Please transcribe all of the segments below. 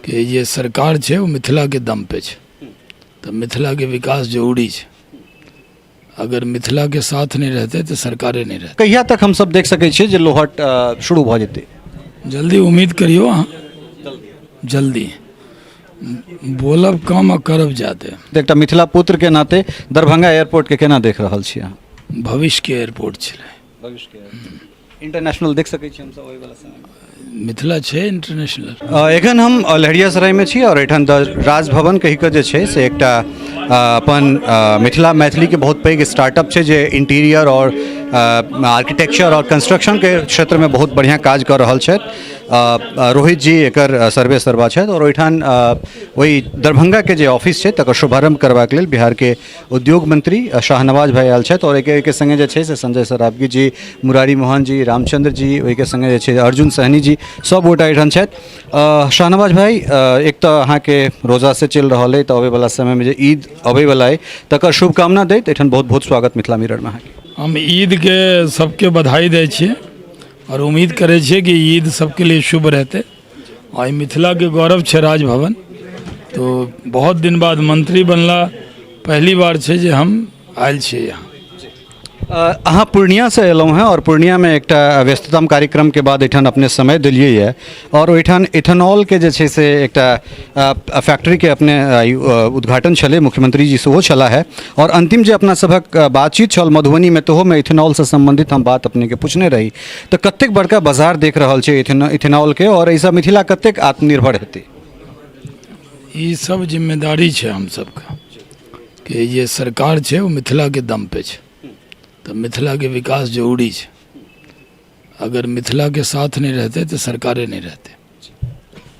कि जे सरकार छै ओ मिथिलाके दम पे छै, तऽ मिथिलाके विकास जरूरी छै। अगर मिथिलाके साथ नहि रहतै तऽ सरकारे नहि रहतै। कहिया तक हमसब देख सकै छियै जे लोहट शुरू भऽ जेतै? जल्दी उम्मीद करियौ अहाँ, जल्दी। बोलब कम आ करब जादे। एकटा मिथिला पुत्रके नाते दरभंगा एयरपोर्टके केना देख रहल छी अहाँ? भविष्यके एयरपोर्ट छलै। भविष्यके इंटरनेशनल देख सकै छी हमसब ओहि वाला समय? मिथिला छै इंटरनेशनल। एखन हम लहेरियासरायमे छी आओर एहिठाम द राजभवन कहि कऽ जे छै से एकटा अपन मिथिला मैथिलीके बहुत पैघ स्टार्टअप छै, जे इंटीरियर आओर आर्किटेक्चर आओर कंस्ट्रक्शनके क्षेत्रमे बहुत बढ़िआँ काज कऽ रहल छथि। रोहित जी एकर सर्वे सर्वा छथि आओर ओहिठाम ओहि दरभंगाके जे ऑफिस छै तकर शुभारम्भ करबाक लेल बिहारके उद्योग मंत्री शाहनवाज भाई आयल छथि। आओर एहिके सङ्गे जे छै से संजय सरावगी जी, मुरारी मोहन जी, रामचंद्र जी, ओहिके सङ्गे जे छै अर्जुन सहनी जी, सब गोटा एहिठाम छथि। शाहनवाज भाई, एक तऽ अहाँके रोजा से चलि रहल अइ, तऽ अबैवला समयमे जे ईद अबैवला अइ तकर शुभकामना दैत एहिठाम बहुत बहुत स्वागत मिथिला मिररमे अहाँके। हम ईदके सबके बधाई दै छियै आओर उम्मीद करै छियै कि ईद सबके लिए शुभ रहतै। आ ई मिथिलाके गौरव छै राजभवन, तो बहुत दिन बाद मंत्री बनला, पहली बार छै जे हम आयल छियै यहाँ। अहाँ पूर्णियासँ एलहुँ हेँ आओर पूर्णियामे एकटा व्यस्ततम कार्यक्रमके बाद एहिठाम अपने समय देलियै यऽ आओर ओहिठाम इथेनॉलके जे छै से एकटा फैक्ट्रीके अपने उद्घाटन छलै, मुख्यमंत्री जी सेहो छलाह हे। आओर अन्तिम जे अपना सभक बातचीत छल मधुबनीमे तहोमे इथेनॉलसँ सम्बन्धित हम बात अपनेके पूछने रही, तऽ कतेक बड़का बाजार देख रहल छै इथेनॉलके आओर एहिसँ मिथिला कतेक आत्मनिर्भर हेतै? ई सब जिम्मेदारी छै हम सबके कि जे सरकार छै ओ मिथिलाके दम पे छै, तऽ मिथिलाके विकास जरूरी छै। अगर मिथिलाके साथ नहि रहतै तऽ सरकारे नहि रहतै।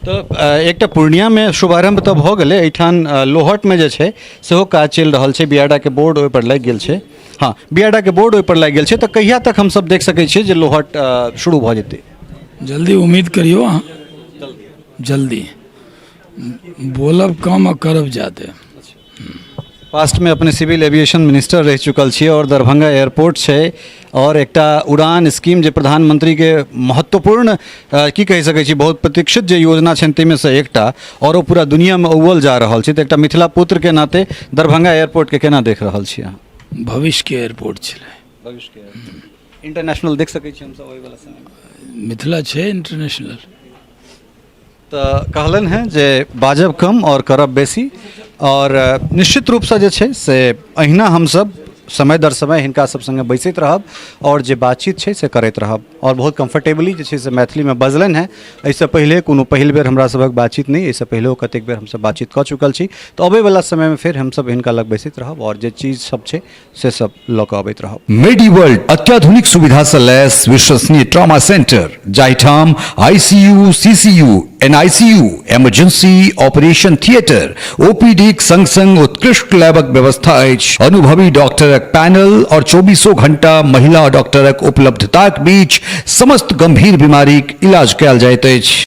तऽ एकटा पूर्णियामे शुभारम्भ तऽ भऽ गेलै, एहिठाम लोहटमे जे छै सेहो काज चलि रहल छै, बियाडाके बोर्ड ओहिपर लागि गेल छै। हँ, बियाडाके बोर्ड ओहिपर लागि गेल छै, तऽ कहिया तक हमसब देख सकै छियै जे लोहट शुरू भऽ जेतै? जल्दी उम्मीद करियौ अहाँ, जल्दी। बोलब कम आ करब जादे। पास्टमे अपने सिविल एविएशन मिनिस्टर रहि चुकल छियै आओर दरभंगा एयरपोर्ट छै आओर एकटा उड़ान स्कीम जे प्रधानमंत्रीके महत्वपूर्ण की कहि सकै छी बहुत प्रतीक्षित जे योजना छनि ताहिमे सँ एकटा, आओर ओ पूरा दुनिआँमे अव्वल जा रहल छै, तऽ एकटा मिथिला पुत्रके नाते दरभंगा एयरपोर्टके केना देख रहल छी अहाँ? भविष्यके एयरपोर्ट छलै। भविष्यके इंटरनेशनल देख सकै छी हमसब ओहि वाला समयमे? मिथिला छै इंटरनेशनल। तऽ कहलनि हेँ जे बाजब कम आओर करब बेसी, आओर निश्चित रूपसँ जे छै से अहिना हमसब समय दर समय हिनका सब सङ्गे बैसैत रहब आओर जे बातचीत छै से करैत रहब। आओर बहुत कम्फर्टेबली जे छै से मैथिलीमे बजलनि हेँ। एहिसँ पहिले कोनो पहिल बेर हमरा सभक बातचीत नहि, एहिसँ पहिलेहो कतेक बेर हमसब बातचीत कऽ चुकल छी। तऽ अबैवला समयमे फेर हमसब हिनका लग बैसैत रहब आओर जे चीज सब छै से सब लऽ कऽ अबैत रहब। मेडी वर्ल्ड अत्याधुनिक सुविधा सँ लैस विश्वसनीय ट्रॉमा सेंटर, जाहिठाम ICU, CCU, NICU, emergency, operation theatre, ओपीडीक संग-संग उत्कृष्ट लैबक व्यवस्था अछि। अनुभवी डॉक्टरक पैनल और चौबीसों घंटा महिला डॉक्टरक उपलब्धताक बीच समस्त गंभीर बीमारीक इलाज कयल जाइत अछि।